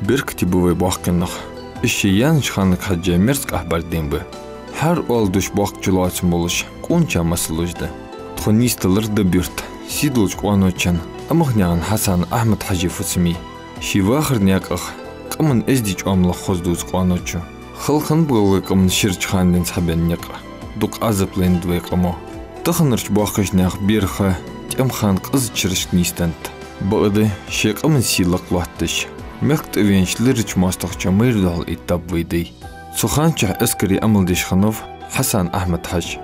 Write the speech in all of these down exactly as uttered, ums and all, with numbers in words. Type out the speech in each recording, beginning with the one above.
Беркате ба вай боккхий нах. Уж шоай яьннача ханага хьежжа мерза къахьбаргдайна ба. ХӀара оалаш боккхача лоацам болаш къонача масалаш да. Тхо нийсдалар Даб-Юрта сийдолча къоаночун Амхнаькъан Хьасан Ахьмад-Хьажий фусаме. Ший вахара наькъах къаман эздий чӀоагӀа хоза дувца къоаночо. Хала хиннаб вай къаман ширача ханаденз хьабенна никъ. Дукха Ӏазап лайнад вай къамо. Таханарча боккхийча наьха бераха тӀема хана къизача шерашка нийсденнад. Бакъда шоай къаман сий лакха лоаттадеш, мехка тӀавенача лирарча моастагӀчоа майра духьал иттаб вай дай. Цу хана чухь эскаре Ӏамал деш хиннав Хьасан Ахьмад-Хьажа.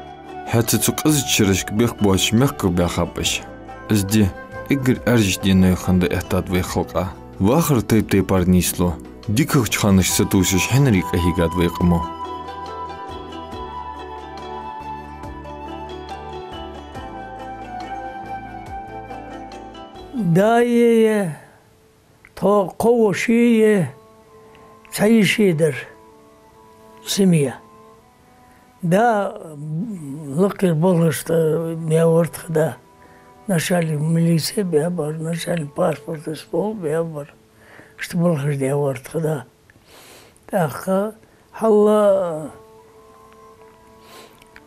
ХӀаьта цу къизача шерашка бехк боацаш мехках баьхаб уж. Из ди эггара Ӏаьржача денойх хинна дӀаэттад вай халкъа. Вахара тайп-тайпара нийслу, дикагӀча ханашка сатувсаш хьинаре къахьийгад вай къамо. Даи, тхо кхо воши, цхьа йиши дар семья. Да, лакхера балхашта мел вар тха да. Начальник милиции бе вар, начальник паспортни СПО бе вар. Иштта балхаш де вар тха да. ТӀаккха хьалла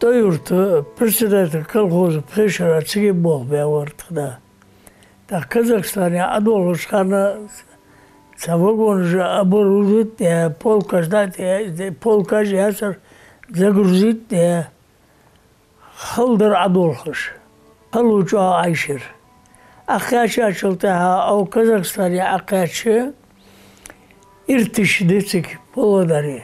ТӀой-Юрта председатель колхоза пхе шера цига болх бе вар тха да. ТӀаккха Казахстане Ӏодолхача хана цхьа вагонаш оборудовать де, полкаш дӀа а те, полкаш яцар загрузить де, хала дар Ӏодолхаш. Хало чӀоагӀа Ӏайшар. Ӏокхаьчачул тӀехьагӀа укх Казахстане Ӏокхаьчача, Иртыш да цига, Павлодаре.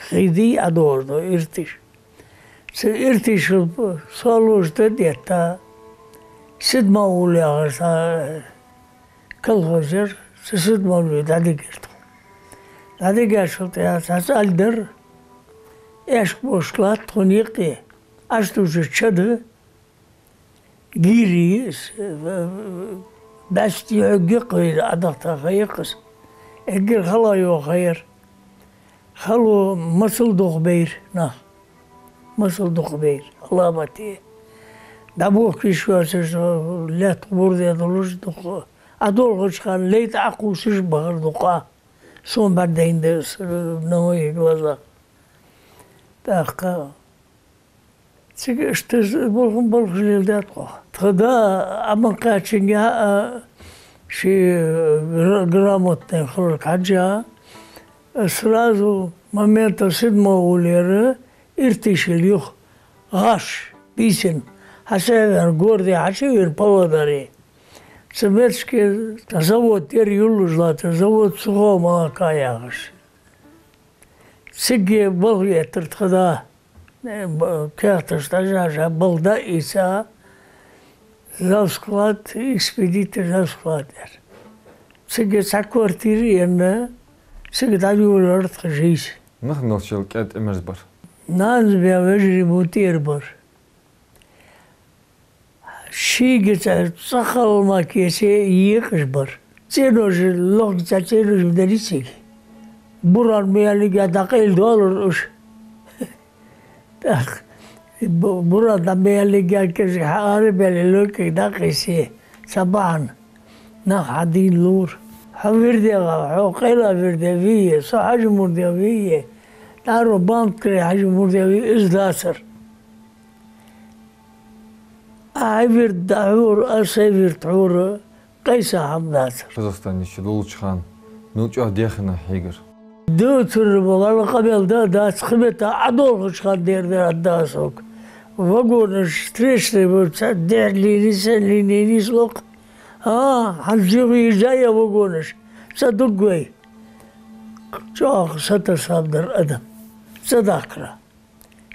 Хий дий ӀодоагӀаш да Иртыш. Цу Иртышел соалош тӀадетта, Сидмаула яхаш цхьа колхоз яр, цу Сидмауле дӀадигар тхо. ДӀадигачул тӀехьагӀа цхьа цӀаль дар, аьшк-бошк латт тхона юкъе, Ӏочудувцаш ча да, гири, бӀаьсти хьогги кхоьйда, Ӏодахта ха я-кх из. Эггара хала йола ха яр. Хало масал дукха байра нах. Масал дукха байра. Ӏаламате. ДӀабохка йиш йоацаш, лаьтта гӀурде долаш дукха. Ӏодолхача хана лай тӀа Ӏокхувсаш бахар дукха. Сона бӀаргадайнад из, на моих глазах. ТӀаккха цига иштта балхаш, балхаш леладаьд тхо. Тха да Ӏомакхаьчача а, ше гра-, грамотни хиларга хьежжа, сразу моментал Сидмаулера Иртышел юха гӀаш, бийсан, хьасаваьнна, горде хьачувена Павлодаре. Цу метташка завод яр йоллаш латта, завод «Сухого молока» яхаш. Цига балха эттар тха да, э, б-, кехаташ дӀажажа, балха дӀаийца, завсклад, экспедитор завсклад яр. Цига цхьа квартира енна, цига дӀайолаяьлар тха жийс. Нах мел шоайла кӀаьда-мерза бар? Нанас баь вежарий мо тӀера бар. Шийга цхьа цӀа хала мара кеце екъаш бар. ЦӀенош, лохга цхьа цӀенош ма дарий цига. Буран ма яьллинге дӀакъайла доаллар уж. ТӀаккха бу-, буран дӀа ма яьллинге кӀезига хьаара а баьле, лойкага дӀакъайсе, цхьа бахьан. Нах хьадийна лора. Хьо вирде гӀа, хьо къайла вирде вий, со Хьажа-Мурдех вий, тӀаро Бамткрай Хьажа-Мурдех вий, из дацар. Ӏа хьай вирд дӀахьора, аз сай вирд хьора, къайса хӀама дацар. Казахстане ше долча хана мел чӀоагӀа даьхенах хьегар? Дацар, валлахӀи, къамаьл да а дац, кхы метта Ӏодолхача хана дер дар а дац сога. Вагонаш, встречный, цхьа дехьа линия, сен линия нийслу-кх. А, хӀанз юха еза я вагонаш, цӀа дуг вай. ЧӀоагӀа сатасаб дар адам цӀадахкара.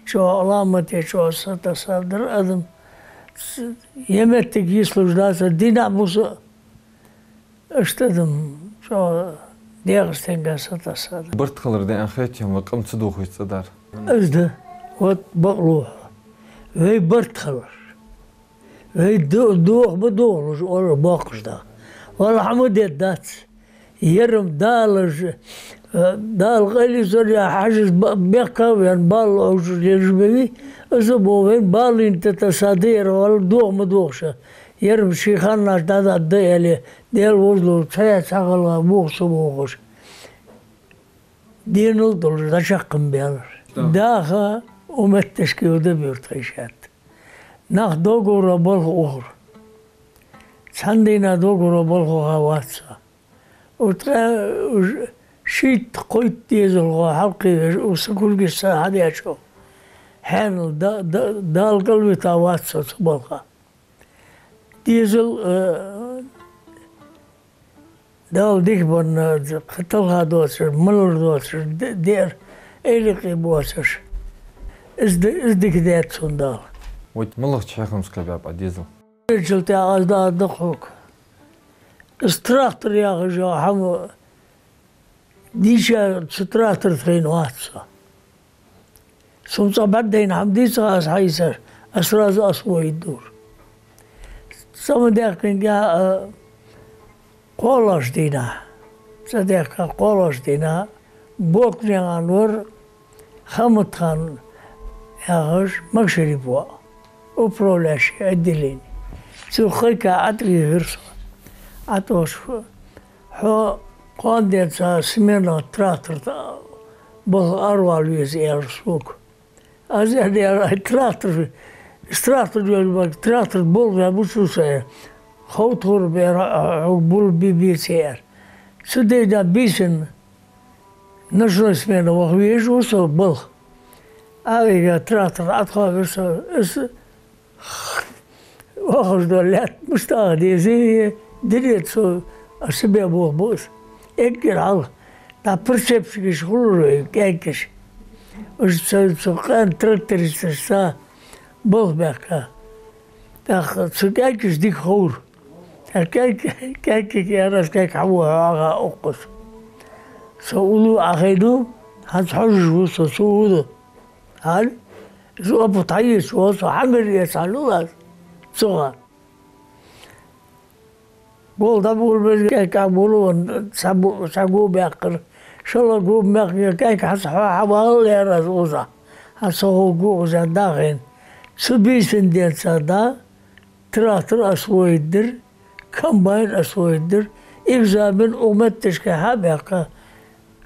ЧӀоагӀа Ӏаламате, чӀоагӀа сатасаб дар адам. Ц-, е моттиг йислуш дацар, дийнахьа-бус а. Иштта адам чӀоагӀа дегӀаца тенга сатасса дар. Барт хилар даьнна хетий хьона вай къам ца дохаш цӀадар? Из да, вот бакълув хьо. Вай барт хилар. Вай до-, доха ма дохалаш оалар боккхача наха. Валлахьи, хӀама дергдац. Ер-м Дала ж-, э, Дала къайле цар яь Хьажас ба-, бехк а ваьнна, бала лоӀаш лелаш бевий, из а бо вайна балийна тӀатасса да ер, валлахьи, доха ма дохаш. Ер ший ханнаш дӀадоаладу аьле, Даьла возалу цхьа, цхьа гӀалгӀа воху со вохуш. Денал долуш дӀачаккхам баьлар. Да. Даха у метташка йода буьртхайшаьтта. Нах договора балха ухур. Цхьана дийнахь договора балха ваха вац со. Уртха уж шийтта-кхойтта дезалхо хьалкхевеш, у са кулгаш са хьадечо. Хьенал да-, да-, Дала кӀалвита вац со цу балха. Дезал, э, Дала дика банна, кхин талха доцуш, малар доцуш, де-, деара эйлакъе боцуш. Из ди-, из дика даьд цунна Дала. Вот малагӀча хьехамца кхебаьб Ӏа дезал? Эчал тӀехь аз да-, да хьога. Из трактор яхаш йола хӀама дийша цу трактор тхайна вац со. Сона цкъа бӀаргадайна хӀама дийцар аз хьайсар, аз сразу освоить дора. ЦӀа ма даьккхинге, а, кхоалгӀача дийнахь. ЦӀа даьхка кхоалгӀача дийнахь, Бокнеган вар Хаматхан яхаш Макшарип воӀ, управляющий отделение. Цу хайка ӀатӀавийхира со. ӀатӀавош, хьо кхоана денца смена трактор тӀа балха аравала веза, аьлар сога. Аз аьлар, ай трактор, из трактор йолбаг, трактор болх беш бу со, ховтхур бер, а, а, бул би-, бийца, аьлар. Цу дийнахь бийсанна ночной смена ваха везаш ву со балха. Ӏавига трактор ӀатӀахьовсар со, из вахаш дола лаьтта муьстагӀа дезий, динеца со, а, себе болх бу из. Эггара хьалха, дӀа прицепщикаш хулар вай, кӀаьнкаш. Уж цу, цу къаьна трактористашца балха баьхка. ТӀаккха цу кӀаьнкаша дика ховра. ТӀаккха кӀаьнк-, кӀаьнкага аьлар аз, кӀаьнк хьавола хьо охьа укхаза. Со уллув Ӏахайна, хӀанз хьожаш ву со, цо ву ду. Хьал, из опыт хьаэцаш вола со, хьамир эца хьалула аз цугӀа. Гол дӀаболабелла, кӀаьнк Ӏаболавенна, цхьа бу-, цхьа го баьккхар. ШоллагӀа го баьккхинге, кӀаьнк хьа ца хьо-, хьавала, аьлар аз укхаза. Хьа ца хӀо го укхаза дахийна. Цу бийсан денца да, трактор освоить дир, комбайн освоить дир, экзамен укх метташка хьа а баьккха,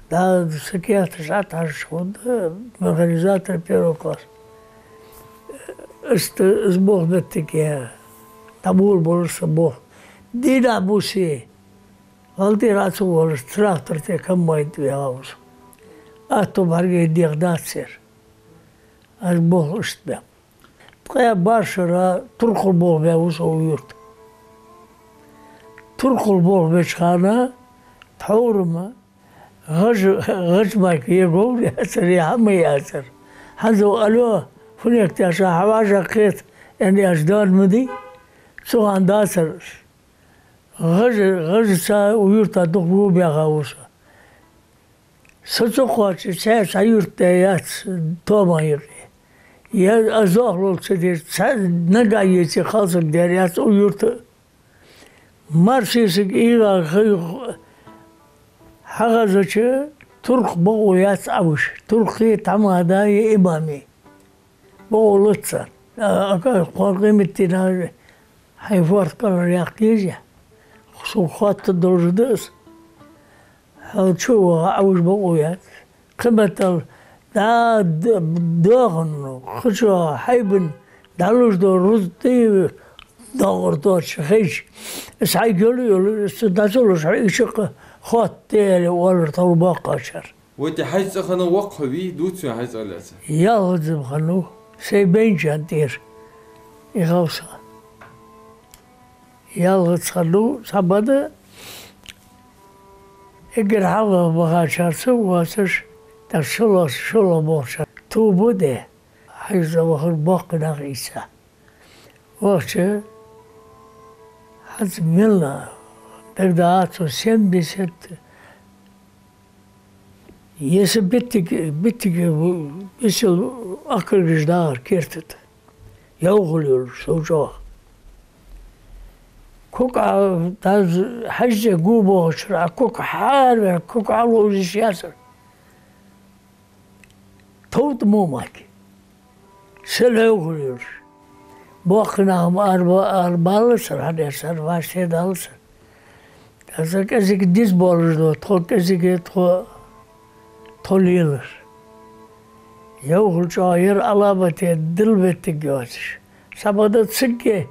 да, са керташ ӀатӀахьажаш хӀунда, механизатор первого класса. Иштта из болх меттиге дӀаболабелар са болх. Дийнахь-буса гӀала тӀера Ӏа ца воалаш, трактор тӀе, комбайн тӀе ваьгӀа ву со. Атто бӀаргадеха дац церан. Аз болх иштта баьб. Ткъаь бархӀ шера туркхал болх баь ву со укх юрта. Туркхал болх беча хана тхьовра-м гӀаж-, гӀаж-майка е говр яцар, е хӀама яцар. ХӀанз: «Алло, фунек теша, хьавӀашагӀкхета», — аьнна, аьлча, дола ма дий, цу хана дацар. ГӀаж-, гӀажаца укх юрта дукха го баьха ву со. Со ца кхоачча, цхьа, цхьа юрт даь яц тома юкъе. Я аз зоахалол ца деш, цхьа нагахь еце кхалсаг даьр яц укх юрта. Марсесаг ийгӀа хий хьагӀазача, туркх бакъо яц Ӏовуш. Туркхий, тхьамадай, имамий. Бакъо лаца. А, ака, кхо къематдийнахьа хьайн форд кӀалхара яккха еза. Со хатта долаш да аз. Хьо чу а ваха Ӏовуш бакъо яц. Кхыметтел дӀа д-, доахан, кхычахьа хьайбан дӀалуш дола рузкъа тӀе дагӀар доацаш хилча, из хьайга йола а йолаш, из цу дӀа ца луш, хьо ишаккха хатта де аьле оалар тхо боккхагӀчар. Вай те хьайца цӀа хиннав воккха хьо вий, дувций хьайца цӀа лаьца? Ялхаза-м хиннав, сай бейнчан тӀера. И хавса. Ялхаза хиннав, цхьа бада, эггара хьалха бахачарца воацаш, тӀаккха шоллагӀа, шоллагӀа бохучар тоба де, хьайца вахар боккхий нах ийца. Вахча, хӀанз мелла дагадоагӀа цо семьдесят, е са биттиг, биттиг бисел ахкаргаш дагӀар керта тӀа. Йовхал йолаш, сов чӀоагӀа. Ког Ӏа, даз хьажжа го бохучара, а ког хьарвер, ког Ӏа ловзаш яцар. Товта мо маг. Сел хьовхал йолаш. Боккхий нах-м ара ба-, арабалацар, хӀана аьлча цар вӀаштӀехьадалацар. ТӀаккха кӀезига диза болаш да тхо, кӀезига тхо, тхо лелар. Йовхал чӀоагӀа яр Ӏаламате дилла моттиг йоацаш. Цхьабакъда цига,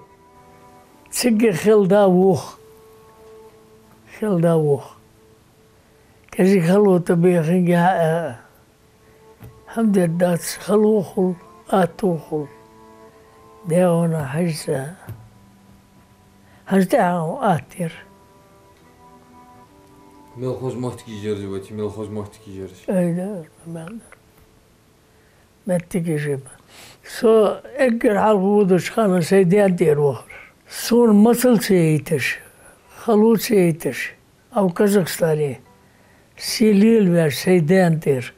цига хала да вох. Хала да вох. КӀезига хало тӀабехинге, а, хӀама дергдац, хало хул, атто хул. Дегӏана хьажца. ХӀанз тӀехьа атта яр. Мел хоза моттигаш яраш, вай, мел хоза моттигаш яраш. Ай, да, мел да. Моттигаш я. Со эггара хьалха водача хана сай даьна тӀера вахар. Сона мацал ца яйташ, хало ца яйташ, укх Казахстане сий лелавеш сай даьна тӀера.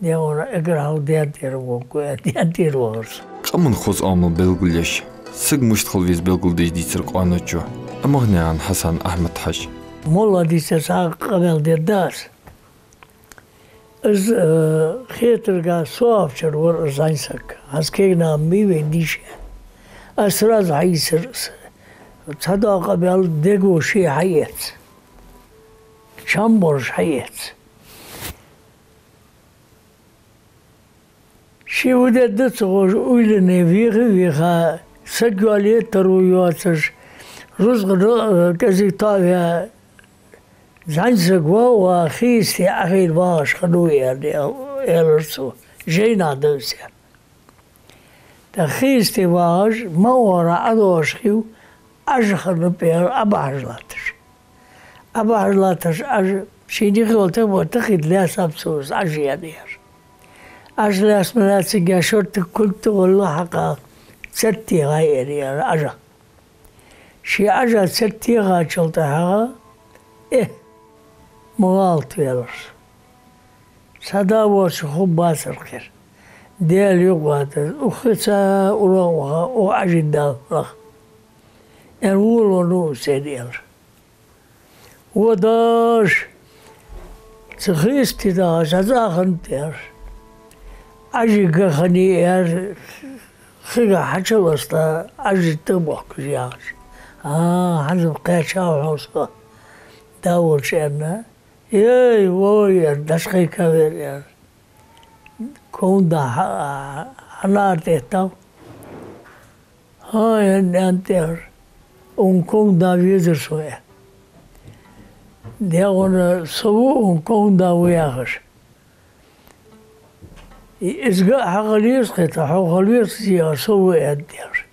Дегӏана эггара хьалха даьна тӀера вахар, даьна тӀера вахар со. Къаман хоза оамал белгалъеш, саг мишта хила веза белгалдеш дийцар къоаначо Амагнаькъан Хьасан Ахьмад-Хьажа. Моллагӏа дийца цхьа къамаьл дергда аз. Из, э, хетарга со оалачар вар из зӀамсаг. Аз кегий нах ма вий вай дийша. Аз сразу хьаийцар из. Цхьа дола къамаьл дегӀо ше хьаэца. Чам болаш хьаэца. Ше фу дергда ца ховш, уйлане веха а веха, саг йоалае таро йоацаш, рузкъа, э, кӀезига тоаваь, зӀамсаг ва, ва хи йисте Ӏохайна вагӀаш хиннав, аьнна, аьлар цо. Жайнаш да из. ТӀаккха хи йисте вагӀаш, маьре ӀодоагӀаш хиннав, Ӏаж хиннаб, аьлар, Ӏобахьаш латташ. Ӏобахьаш латташ Ӏаж, шийна юхе вола тахабар тахийта лаьцаб цо из Ӏаж, аьнна, аьлар. Ӏаж лаьца ма лаьцинге, шортта кулг тӀа волла хьакха, цатте гӀай, аьнна, аьлар Ӏажа. Ше Ӏажа цатте гӀайчул тӀехьагӀа, э, ма гӀалатве, аьлар. Цхьа да воацаш хургбацар кхы. Даьла юкъе ватар. Укх хица урагӀ ваха, укх Ӏажа дӀа а ваха. Эр волавеннав из, аьлар. Водаш, цу хи йисте дахача хана, аьлар, Ӏажа га хиннай, аьлар, хига хьачуласта, Ӏаж тӀабохкаш яхаш. А, хӀанз-м кхаьчав хьо со, да волча, аьнна. Эй, вой, аьлар, дӀакхайкаваьр, аьлар. Ковна да хьа-, хьанара тӀа эттав? ХӀаа, аьнна, аьннад, аьлар. Укхун ковна да везар со, аьнна. Дегӏана со ва укхун ковна да ва яхаш. Из га а хьахила еза кхета, хьо хила веза, со ва, аьннад, аьлар.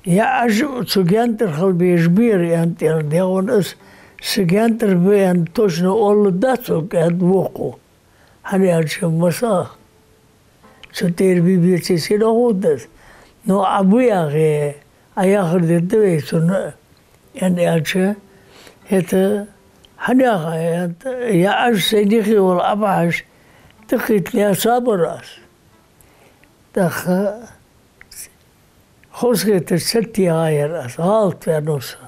Е Ӏаж цу гаьнтӀера хила безаш бар, аьннад, аьлар. Дегӏана аз са гаьнтӀера ба аьнна точно оалаш дац сога, аьннад вокхо. ХӀана аьлча масса цу тӀера бе-, беце сенах ховргда аз. Но Ӏа ба яхе, Ӏа яхар дергда вай цунна, аьнна аьлча, хӀаьта хӀана яхай, аьннад, е Ӏаж сайна юхе вола Ӏобахьаш, тахийта лаьцабар аз. ТӀаккха хозахеташ цатте гӀайяр аз, гӀалатваьннав со.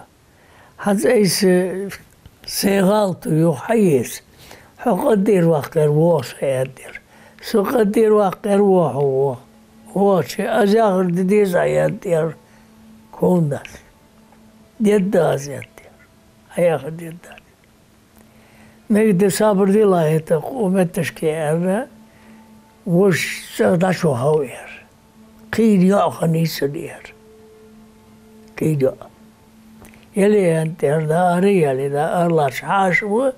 ХӀанз айса сай гӀалат ва юха хьаэца. Хьо къа тӀера ваккха ваьр воагӀа со, аьннад, аьлар. Со къа тӀера ваккха ваьр воагӀа хьо, воагӀа. ВоагӀача, аз яхар де деза Ӏа, аьннад, аьлар, ковна дас. Дергда аз, аьннад, аьлар. Ӏа яхар дергда аз. Мегаргда, сабар де, ла хӀета, укх метташка, аьнна, вож цӀагӀа дӀачувахав, аьлар. Кхийна йоӀ хиннай цун, аьлар. Кхийна йоӀ. Яле, аьннад, аьлар, дӀаара, яле, дӀаара латташ хьаьша ва.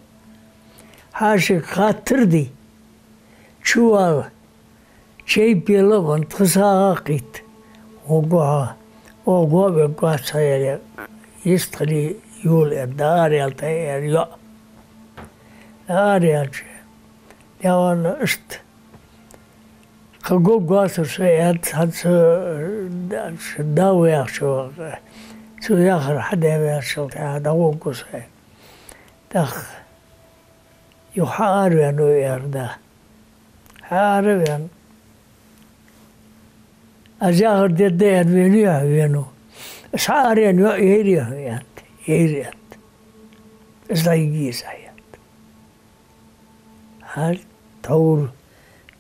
Хьаьшага хаттар де. Чувала, чай пела а венна, тха сагӀа а кхийтта, гӀоргва хьо, оаха го а вергвац хьо, яле, йистхиле йола, аьнна, дӀаара яьлар тха, аьлар, йоӀ. ДӀаара яьлча, дегӀана иштта, кхы гургвацар со, аьннад, хӀанз, э, да ваьхача, цо яхар хьадаь ваьлча, тӀехьа дӀагӀоргва со, аьнна. ТӀаккха юха хьаараваьннав, аьлар, да. Хьаараваьнна. Аз яхар дергда аьнна венав, хьавенав. Из хьаараваьнна йоӀ яйрий хьона, аьннад. Яйра, аьннад. Из дӀайига еза, аьннад. Хьал тховра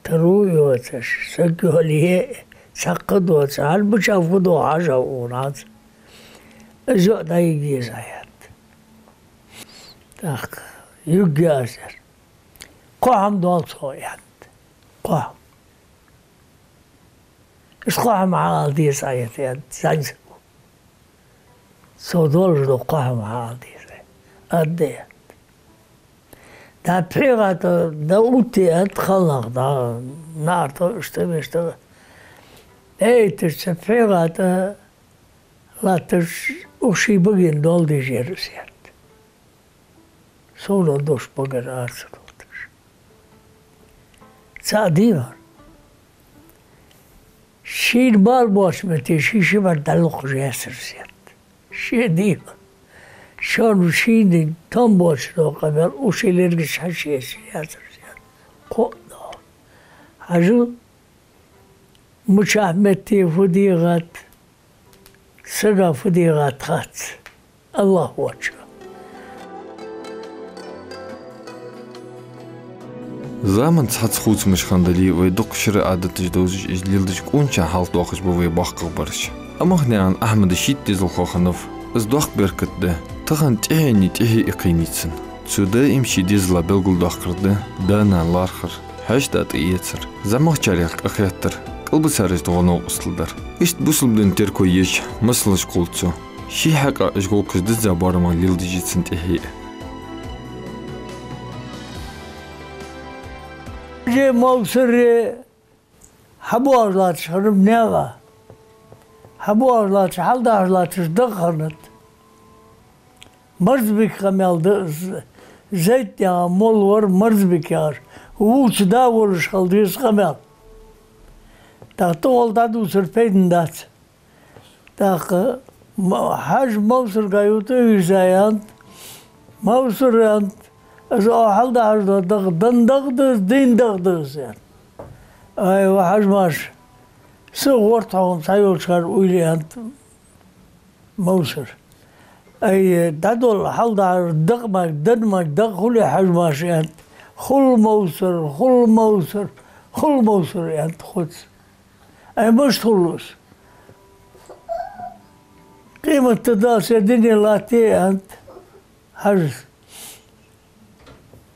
таро йоацаш, саг йоалае Цхьаккха доацаш, хӀанз мичахьа фу доху хьажа хьо, нанас. Из йоӀ дӀайига еза, аьннад. ТӀаккха юга аз, аьнна. Кхо хӀама долча хьо, аьннад. Кхо хӀама. Из кхо хӀама хьаала деза, аьннад, зӀамсаго. Цо долаш дола кхо хӀама хьаала деза, аьннад. Ада, аьннад. ДӀа пхьегӀа тӀа, дӀа утте, аьннад, кхалнах, дӀа наӀар тӀа, иштта, иштта. Эйташ цу пхьегӀа тӀа латташ, укх ший баген доал дезар из, аьннад. Сона дош багара ара ца дотташ. Цхьа дийхар. Шийна бала боацача метте ший ши бӀарг дӀалокхаш яцар из, аьннад. Ший дийхар. Шоана шийна там боацаш дола къамаьл укх ший лергаш хьаьший яцар из, аьннад. Кхоъ доагӀа. Хьажал, мичахьа метте фу дийгӀад, сага фу дийгӀад хац, АллахӀ воацачо. Заманца цхьацца хувцамаш хинна дале а, вай дукха шера Ӏадаташ довзаш, уж леладеш, къонача хьалха доахаш ба вай боккхагӀбараш. Амхнаькъан Ахьмада шийтта дезалхо хиннав. Из доккха беркат да. Тахан тӀехьенний тӀехье а кхийнай цун. Цо даим ший дезала белгалдоаккхар да да-нана лархӀар, хьаьша-да тӀаэцар, зӀамагӀчарех къахетар, кӀалбисарашта гӀо-новкъостал дар. Иштта бусалба дина терко еш масалаш кхолл цо. Ший хьакъехьа уж гӀулакхаш дизза боарамах леладеш я цун тӀехье а. Же мовсаре хьабоагӀаш латташ хиннаб наькъа. ХьабоагӀаш латташ, хьалдахьаш латташ дакъа хиннад. Марзбика къамаьл да из, Зайтнаькъан молла вар Марзбик яхаш. Вувцаш да волаш хила деза къамаьл. ТӀаккха тӀагӀолла дӀадувцар пайдана дац. ТӀаккха м-, Хьажа мовсарга юха тӀавийрза, аьннад. Мовсар, аьннад, из оаха хьалдахьаш дола дакъа ден дакъа да из, дийна дакъа да из, аьннад. Ай, ва Хьажмаш, са гӀорта хьона цхьайолчара уйла, аьннад мовсар. Ай, дӀадола хьалдахьар дакъа мара, ден мара дакъа хулий, Хьажмаш, аьннад. Хул, мовсар, хул, мовсар, хул, мовсар, аьннад хуц. Ай, мишта хул из? Къематди дале, се дуне латте, аьннад Хьажас.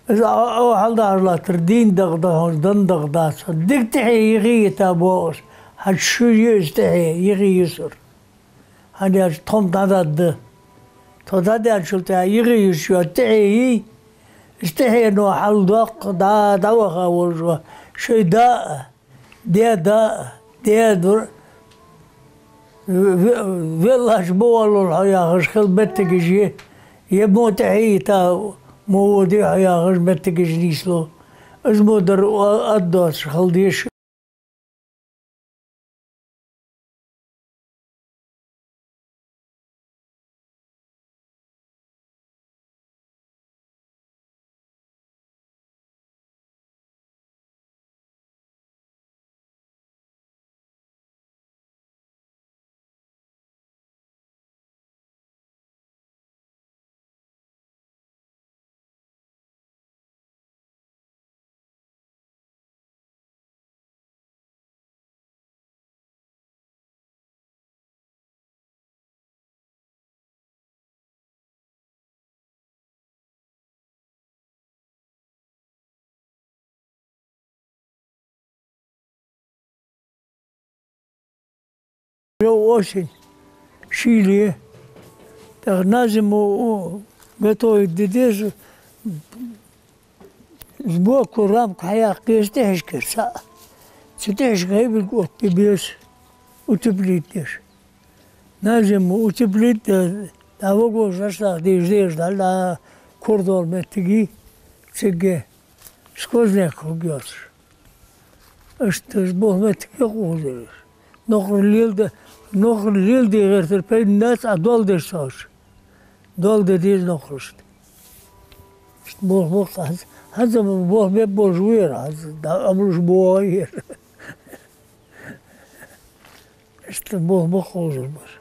Из а, оаха хьалдахьаш латтар дийна дакъа да хьона, ден дакъа дац хьона. Дика тӀехье йихье йита боху аз. Хьажа, шу я из тӀехье йихье йисар. ХӀана аьлча тхо-м дӀададда. Тхо дӀадаьнначул тӀехьагӀа йихье йисача тӀехье йий, из тӀехьено хьалдоаккх, дӀа, дӀаваха волаш ва шоай да а, даь да а, даь а дур а, ве-, ве-, веллача ма воаллал хьо яхаш хила меттигаш я, е мо тӀехье йита ма воде хьо яхаш меттигаш нийслу. Из мо дар а-, ад доацаш хила деза. Йо, осень, шийле, тӀаккха на зиму готовить де деза, сбоку рамка хьаяккха еза тӀехьашкара цхьаъ. Цу тӀехьашка гӀайбилг оттаде беза, утеплить деш. На зиму утеплить де, дӀа вагонаш дӀасадаха дезаш деза, дӀа, дӀа кура дола моттиг я, цига сквозняк хургйоацаш. Иштта из болх меттиг я кхузара. Нохрал леладе, нохрал леладе гӀертар пайдана дац, а доал деш ца хилча. Доал де деза нохрашта. Иштта болх боккха хӀанз, хӀанз а болх бе болаш ву ер, хӀанз дӀа амалуш боху ер. Иштта болх боккха кхузара бар.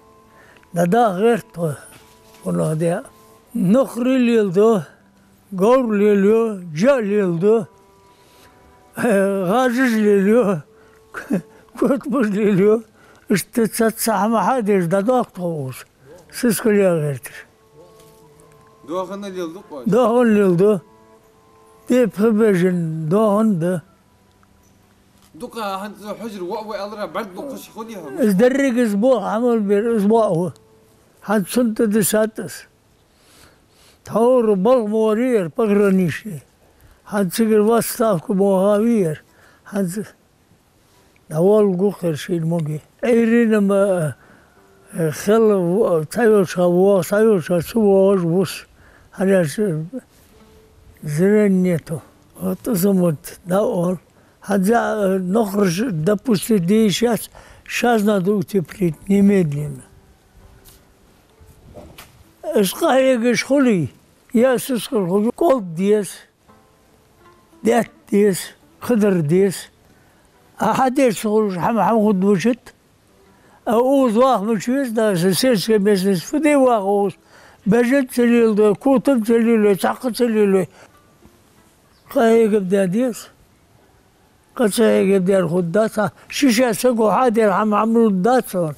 ДӀадаха гӀерта тхо, гӀо-новкъа де. Нохрий леладу, говр лелайо, жа леладу, гӀажаш лелайо, Котбаш лелаю, иштта цхьацца хӀама хьадеш дӀадоаккх тхо укхаза. Сискал яха гӀерташ. Доахан леладу-кх оаш? Доахан леладу. Де пхи бежан доахан да. Дукха хӀанз хьужар воӀ ва аьлар, бӀарг дукха хулий хьона? Из деррига из бола хӀама мел бер, из воӀ ва. ХӀанз цунна тӀа дисад аз. Тхьовра балха ма варий ер, пограничный. ХӀанз цигара в отставка ма вахавий ер. ХӀанз дӀаволла гу-кх ер шийна моги. Ӏуйрийна-м, э, хила в-, цхьайолча воагӀа, цхьайолча ца воагӀаш вус. ХӀана аьлча, э, зрения нету. Вот из-м вот, дӀаоал. ХӀанз, э, нохраш, допустим, де йиш яц, щас надо утеплить немедленно. Из къахьегаш хуле, е сискал хуле, кӀолд деза, даьтта деза, кхыдар деза. А хьадеш ца хулаш хӀама, хӀама хургда мичад? А укхаза ваха мича веза, да, са сельская местность, фу де ваха укхаза? Бежан ца леладой, котам ца лелой, цхьаккха ца лелой. Къахьега-м даь деза. Къа ца хьега дер хургдац, а ши ша саго хьадер хӀама хьамруддац хьона.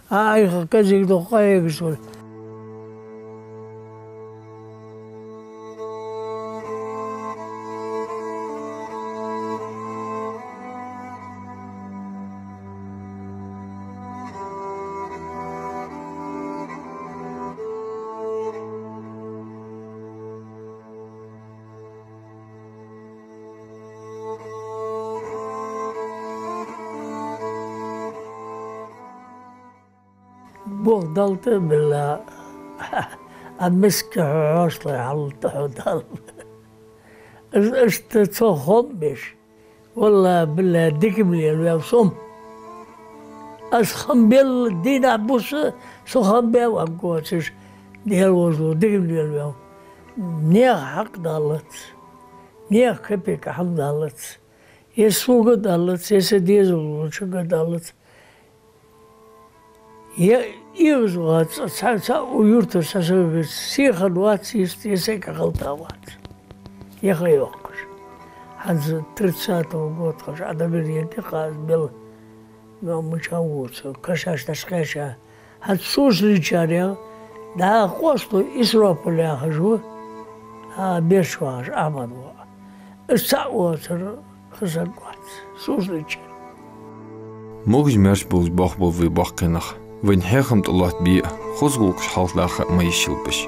А айха кӀезига дукха къахьегаш хуле. Бог далта а билла, а миска хьо хьошлой хьалта хьо Далла. Из иштта цо хоам беш, валлахӀи-биллахӀи, дика-м лелаваьв со-м. Аз хам белла дийнахьа-бус со хам баь ваггоцаш, Даьла возлу, дика-м лелаваьв. Наьха хьакъ даллац, наьха капека хӀама даллац. Е сога даллац, е са дезалчунга даллац. Е эгӀазвац, цхьа, цхьа у юртара цхьа саг веце, сехан вац йист, е сага хилта вац. Е ха йоаккхаш. ХӀанз тридцатого года хаш Ӏа дагар е тӀакхаза мел, мел мича вуца, кашаш даш кхеша. ХӀанз цо лийчарех, дӀа къоасто Исропал яхаш ва, а, беш вахаш Ахьмад воӀ. Из цхьаъ воацар хаза гӀоц, цо лийчар. Могаш-маьрша болаш бохбол вай боккхий нах. Вайна хьехам тӀа лоаттабе а, хоза гӀулакхаш хьалхадаха а ма йиш йилбаш.